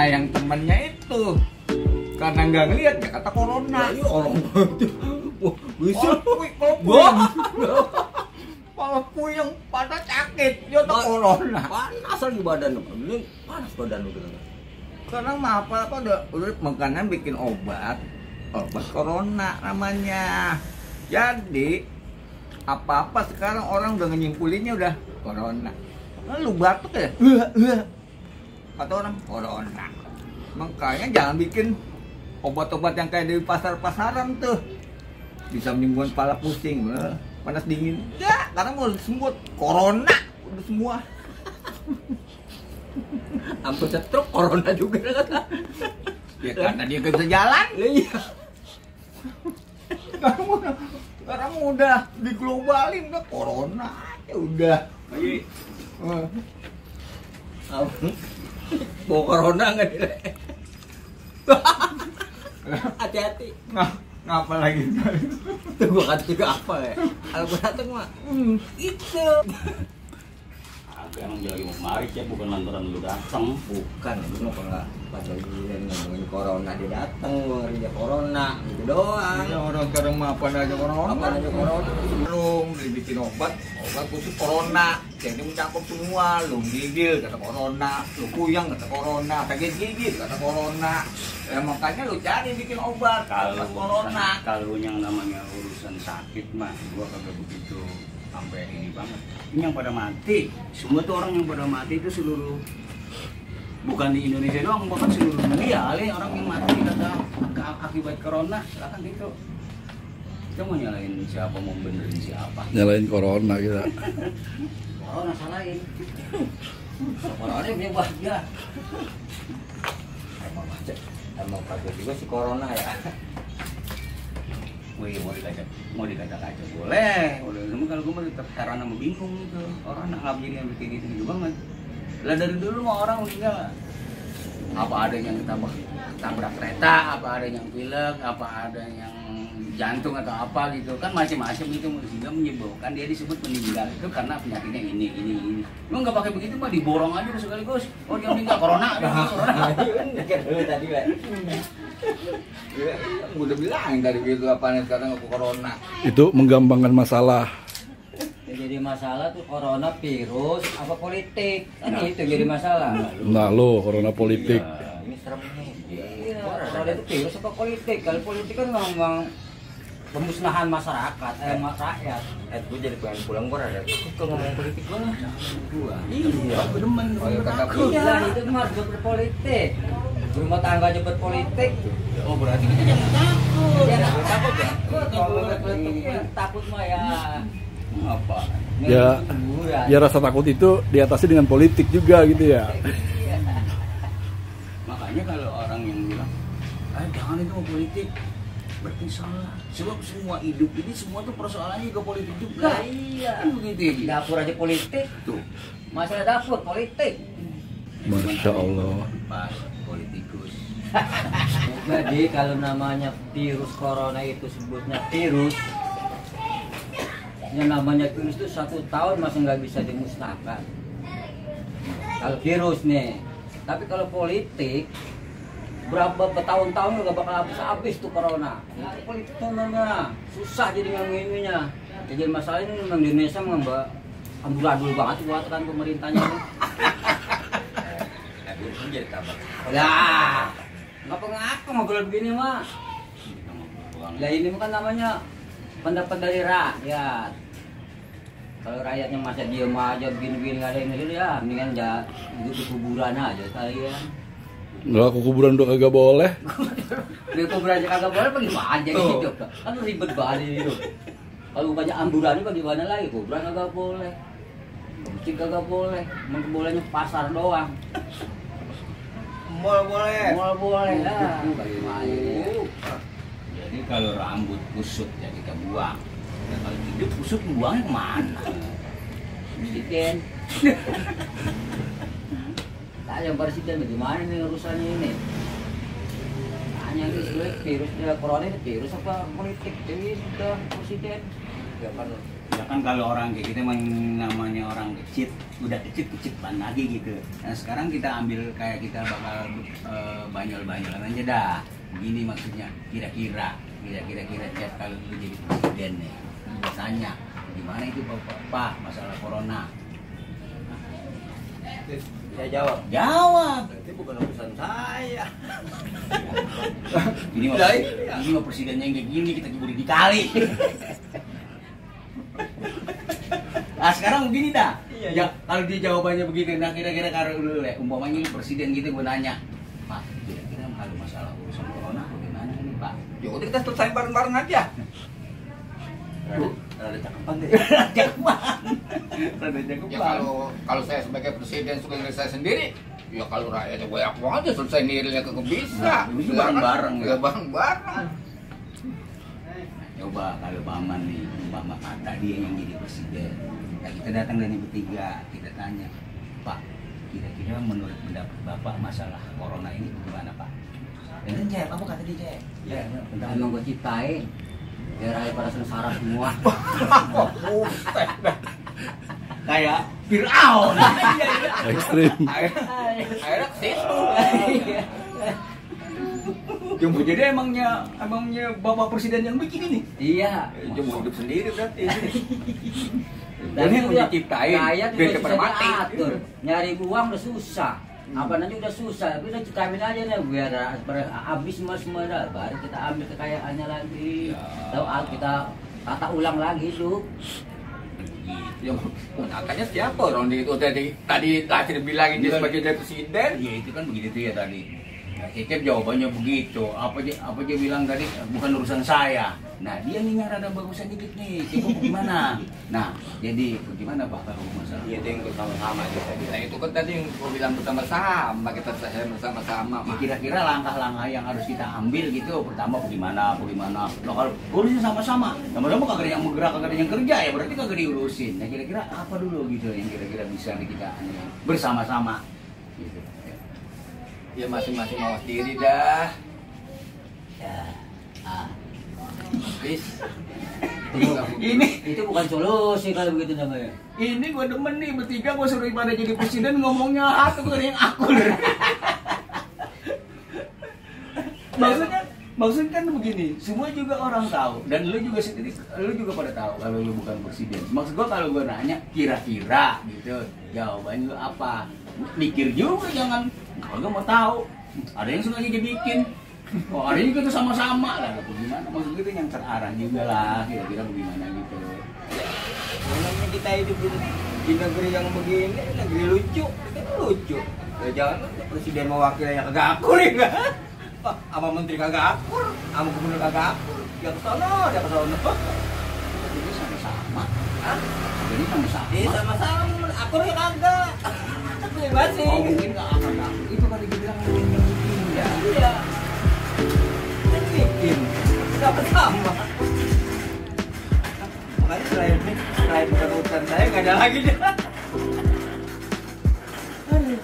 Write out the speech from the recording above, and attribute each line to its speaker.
Speaker 1: Nah, yang temennya itu karena nggak ngeliat ya kata corona.
Speaker 2: Iya orang itu. Wah, bisa.
Speaker 1: Kalau puyeng pada sakit, dia tuh corona.
Speaker 2: Panas lagi badan lu. Ini panas badan lu gitu.
Speaker 1: Sekarang mah apa udah makanan bikin obat corona namanya. Jadi apa-apa sekarang orang udah nyimpulinnya udah corona. Lu batuk ya? Kata orang corona. Makanya jangan bikin obat-obat yang kayak di pasar-pasaran tuh. Bisa menimbulkan kepala pusing, panas dingin. Ya, karena mau sembuh corona udah semua.
Speaker 2: Ampun setruk corona juga kan.
Speaker 1: Ya karena dia gak bisa jalan.
Speaker 2: Iya.
Speaker 1: Sekarang udah diglobalin udah corona ya udah.
Speaker 2: Bawa corona nggak nih? Hati-hati.
Speaker 1: Ngapa lagi?
Speaker 2: Tuh gua kata juga apa ya? Kalau gua dateng mah, itu.
Speaker 3: Emang dia lagi mau kemari ya, bukan lantaran lu datang.
Speaker 2: Bukan, lu mau nggak pas lagi ngomongin corona dia dateng, ngomongin dia corona, gitu doang.
Speaker 1: Ya orang sekarang mah apa aja corona.
Speaker 2: Apa aja corona?
Speaker 1: Belum dibikin obat khusus corona. Jadi mencakup semua, lu gigil kata corona, lu puyeng kata corona, sakit gigi kata corona. Ya makanya lu cari bikin obat
Speaker 3: Kalau
Speaker 1: corona.
Speaker 3: kalau yang namanya urusan sakit mah, gua kagak begitu sampai ini banget. Ini yang pada mati, semua tuh orang yang pada mati itu seluruh, bukan di Indonesia doang, bahkan seluruh dunia. Ali orang yang mati kata akibat corona, silakan gitu. Kita mau nyalain siapa, mau benerin siapa?
Speaker 4: Nyalain corona kita.
Speaker 2: Corona salahin. Corona punya bahagia. Emang bagus juga si corona ya.
Speaker 3: Wih, mau dikata-kata boleh. Cuma kalau gue mah tetap heran sama bingung gitu. Orang nggak jadi yang bikin gitu banget. Lah dari dulu mah orang meninggal apa ada yang tabrak kereta, apa ada yang pilek, apa ada yang jantung atau apa gitu kan, macam-macam itu sehingga menyebabkan dia disebut meninggal itu karena penyakitnya ini. Lu nggak pakai begitu mah diborong aja sekaligus. Oh dia meninggal corona, corona.
Speaker 2: Tadi Pak.
Speaker 1: Udah bilang dari gitu apanya sekarang aku corona.
Speaker 4: Itu menggampangkan masalah.
Speaker 2: Jadi masalah tuh corona virus apa politik kan itu jadi masalah.
Speaker 4: Nah lo corona politik.
Speaker 2: Ini serem nih. Iya, corona itu virus apa politik? Kalau politik kan memang pemusnahan masyarakat, rakyat. Gue jadi pengen pulang gue ada. Kok ngomong politik banget? Iya, aku demen. Oh ya kata iya, itu mah harus berpolitik. Rumah tangga aja berpolitik.
Speaker 3: Oh berarti kita jangan takut.
Speaker 2: Jangan takut ya. Kalau takut mah ya.
Speaker 3: Apa?
Speaker 4: Ya rasa takut itu diatasi dengan politik juga gitu ya.
Speaker 3: Makanya kalau orang yang bilang, jangan itu mau politik, berarti salah. Sebab semua hidup ini semua tuh persoalannya ke politik juga.
Speaker 2: Nah, iya.
Speaker 3: Begitu ya.
Speaker 2: Dapur aja politik.
Speaker 3: Tuh.
Speaker 2: Masalah dapur politik.
Speaker 4: Masya Allah.
Speaker 3: Pas politikus.
Speaker 2: Jadi kalau namanya virus corona itu sebutnya virus, yang namanya virus itu 1 tahun masih nggak bisa dimusnahkan. Kalau virus nih, tapi kalau politik berapa bertahun-tahun nggak bakal habis tuh corona. Nah, politik tuh namanya susah jadi ngomongnya. Jadi masalah ini memang di Indonesia memang amburadul banget buat kan pemerintahnya ini.
Speaker 3: Jadi tambah.
Speaker 2: Ya, ngapa-ngapa ngobrol begini mah. Lah ini kan namanya pendapat dari rakyat. Kalau rakyatnya masa diem aja begini-begini nggak ada yang ngeliat ya, mendingan hidup di kuburan aja kalian.
Speaker 4: Nggak, aku kuburan udah kagak boleh.
Speaker 2: Di kuburan aja kagak boleh, bagaimana aja gitu? Kan ribet banget itu. Kalau banyak amburannya bagaimana lagi? Kuburan kagak boleh, masjid kagak boleh, bolehnya pasar doang.
Speaker 1: Mal boleh
Speaker 2: lah. Bagaimana?
Speaker 3: Jadi kalau rambut kusut ya kita buang. Ya, kalau hidup kusut buangnya kemana?
Speaker 2: Presiden. Tanya presiden bagaimana nih urusannya ini? Tanya ini virusnya corona ini virus apa politik? Jadi sudah presiden.
Speaker 3: Ya kan kan kalau orang kayak kita namanya orang kecil, udah kecil lagi gitu. Nah sekarang kita ambil kayak kita bakal banyol-banyolan aja dah. Begini maksudnya, kira-kira Cep kalau lu jadi presiden nih, biasanya gimana itu Pak masalah corona?
Speaker 1: Saya jawab.
Speaker 3: Jawab.
Speaker 1: Itu bukan urusan saya.
Speaker 3: Ini mah presidennya yang kayak gini, kita kiburi dikali. Nah sekarang begini dah.
Speaker 1: Iya.
Speaker 3: Kalau dia jawabannya begitu, nah kira-kira kalau dulu ya, umpamanya presiden gitu gue nanya, Pak, kira-kira kalau masalah urusan corona bagaimana nih Pak?
Speaker 1: Ya udah kita selesai bareng-bareng aja.
Speaker 3: Rada cakepan deh. Cakepan. Rada cakepan.
Speaker 1: Ya kalau saya sebagai presiden suka diri saya sendiri, ya kalau rakyatnya banyak aja selesai dirinya kagak bisa.
Speaker 3: Nah, itu bareng-bareng
Speaker 1: ya. Bareng-bareng.
Speaker 3: Coba kalau paman nih, umpama kata dia yang jadi presiden, nah kita datang dari bertiga, kita tanya, Pak, kira-kira menurut pendapat Bapak masalah corona ini gimana Pak? Dan kan Cep, apa kata dia Cep?
Speaker 2: Ya, emang gue ciptain biar aja pada sengsara semua.
Speaker 3: Kayak Fir'aun.
Speaker 4: Ekstrim.
Speaker 1: Akhirnya ke situ.
Speaker 3: Cuma jadi emangnya Bapak Presiden yang bikin ini?
Speaker 2: Iya.
Speaker 1: Cuma hidup sendiri berarti.
Speaker 2: Dan
Speaker 1: Ini
Speaker 2: itu
Speaker 1: mau
Speaker 2: ya,
Speaker 1: diciptain
Speaker 2: rakyat
Speaker 1: biar
Speaker 2: juga
Speaker 1: cepat
Speaker 2: susah
Speaker 1: mati.
Speaker 2: diatur. Nyari uang udah susah. Apa nanti udah susah, tapi udah cekamin aja deh biar habis semua dah. Baru kita ambil kekayaannya lagi. Tahu kita tata ulang lagi tuh.
Speaker 1: Yang gunakannya siapa orang itu tadi Lacir bilangin dia sebagai presiden.
Speaker 3: Iya itu kan begitu ya tadi. Nah, Cecep jawabannya begitu. Apa dia bilang tadi bukan urusan saya. Nah dia nih rada bagusan dikit nih. Coba gimana? Nah jadi bagaimana Pak kalau masalah?
Speaker 1: Iya, yang bersama-sama kita. Nah itu kan tadi yang gua bilang bersama-sama, kita selesai bersama-sama.
Speaker 3: Ya, kira-kira langkah-langkah yang harus kita ambil gitu. Pertama bagaimana? Nah kalau urusnya sama-sama kagak ada yang bergerak, kagak ada yang kerja ya berarti kagak diurusin. Nah kira-kira apa dulu gitu yang kira-kira bisa kita bersama-sama gitu.
Speaker 1: Ya masing-masing mawas diri dah.
Speaker 3: Ya.
Speaker 1: Habis.
Speaker 3: Ini
Speaker 2: Itu bukan solusi kalau begitu namanya.
Speaker 3: ini gue demen nih bertiga gue suruh pada jadi presiden ngomongnya hati gue yang akur. Maksudnya kan begini, semua juga orang tahu dan lu juga sendiri, lu juga pada tahu kalau lu bukan presiden. Maksud gue kalau gue nanya kira-kira gitu, jawaban lu apa? Mikir juga jangan kalau mau tahu. Ada yang sengaja dibikin. Oh, ada juga tuh sama-sama lah, gimana? Maksud itu yang terarah juga lah, kira-kira bagaimana gitu.
Speaker 1: Namanya kita hidup di negeri yang begini, negeri lucu, kita lucu. Ya jangan presiden mewakilnya kagak akur ya. Sama menteri kagak akur, sama gubernur kagak akur. Dia ke sono.
Speaker 3: Jadi sama-sama.
Speaker 1: Hah?
Speaker 3: Jadi sama-sama.
Speaker 1: Sama-sama, akur ya kagak. Bebasin.
Speaker 3: Oh mungkin nggak akan akur. Itu kan dibilang
Speaker 1: Ya, iya. Kan bikin. Sama-sama. Makanya selain bukan urusan saya nggak ada lagi dah. Aduh.